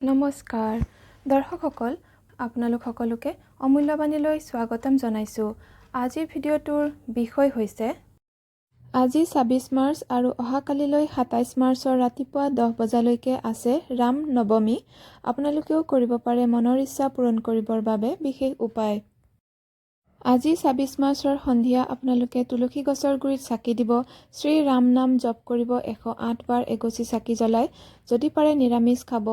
নমস্কাৰ দৰ্শকসকল, আপোনালোক সকলোকে অমূল্যবাণীলৈ স্বাগতম জনাইছোঁ। আজিৰ ভিডিঅ'টোৰ বিষয় হৈছে, আজি 26 মাৰ্চ আৰু অহাকালিলৈ 27 মাৰ্চৰ ৰাতিপুৱা 10 বজালৈকে আছে ৰাম নৱমী। আপোনালোকেও কৰিব পাৰে মনৰ ইচ্ছা পূৰণ কৰিবৰ বাবে বিশেষ উপায়। আজি 26 মাৰ্চৰ সন্ধিয়া আপোনালোকে তুলসী গছৰ গুৰিত চাকি দিব, শ্ৰী ৰাম নাম জপ কৰিব 108 বাৰ এগছি চাকি জ্বলাই, যদি পাৰে নিৰামিষ খাব।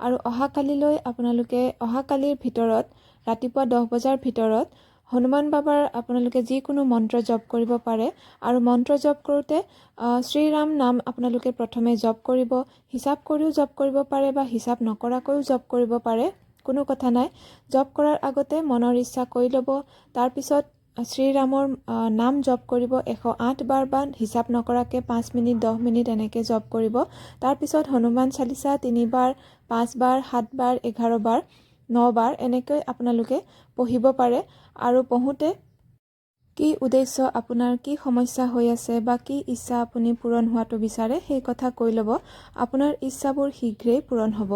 আৰু অহাকালিলৈ আপোনালোকে অহাকালিৰ ভিতৰত ৰাতিপুৱা 10 বজাৰ ভিতৰত হনুমান বাবাৰ আপোনালোকে যিকোনো মন্ত্ৰ জপ কৰিব পাৰে। আৰু মন্ত্ৰ জপ কৰোঁতে শ্ৰীৰাম নাম আপোনালোকে প্ৰথমে জপ কৰিব। হিচাপ কৰিও জপ কৰিব পাৰে বা হিচাপ নকৰাকৈও জপ কৰিব পাৰে, কোনো কথা নাই। জপ কৰাৰ আগতে মনৰ ইচ্ছা কৈ ল'ব, তাৰপিছত শ্ৰীৰামৰ নাম জপ কৰিব 108 বাৰ বা হিচাপ নকৰাকৈ 5 মিনিট, 10 মিনিট এনেকৈ জপ কৰিব। তাৰপিছত হনুমান চালিচা তিনিবাৰ, পাঁচবাৰ, সাতবাৰ, 11 বাৰ, নবাৰ এনেকৈ আপোনালোকে পঢ়িব পাৰে। আৰু পঢ়োঁতে কি উদ্দেশ্য, আপোনাৰ কি সমস্যা হৈ আছে বা কি ইচ্ছা আপুনি পূৰণ হোৱাটো বিচাৰে, সেই কথা কৈ ল'ব। আপোনাৰ ইচ্ছাবোৰ শীঘ্ৰেই পূৰণ হ'ব।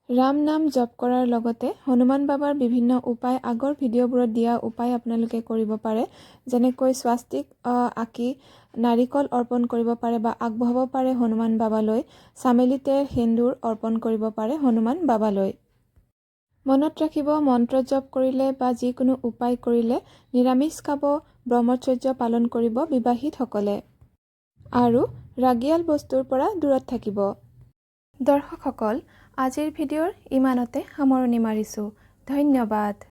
ৰাম নাম জপ কৰাৰ লগতে হনুমান বাবাৰ বিভিন্ন উপায়, আগৰ ভিডিঅ'বোৰত দিয়া উপায় আপোনালোকে কৰিব পাৰে। যেনেকৈ স্বাস্তিক আঁকি নাৰিকল অৰ্পণ কৰিব পাৰে বা আগবঢ়াব পাৰে হনুমান বাবালৈ, চামেলি তেল, সেন্দুৰ অৰ্পণ কৰিব পাৰে হনুমান বাবালৈ। মনত ৰাখিব, মন্ত্ৰ জপ কৰিলে বা যিকোনো উপায় কৰিলে নিৰামিষ খাব, ব্ৰহ্মচৰ্য পালন কৰিব বিবাহিতসকলে আৰু ৰাগিয়াল বস্তুৰ পৰা দূৰত থাকিব। দৰ্শকসকল, আজিৰ ভিডিঅ'ৰ ইমানতে সামৰণি মাৰিছোঁ। ধন্যবাদ।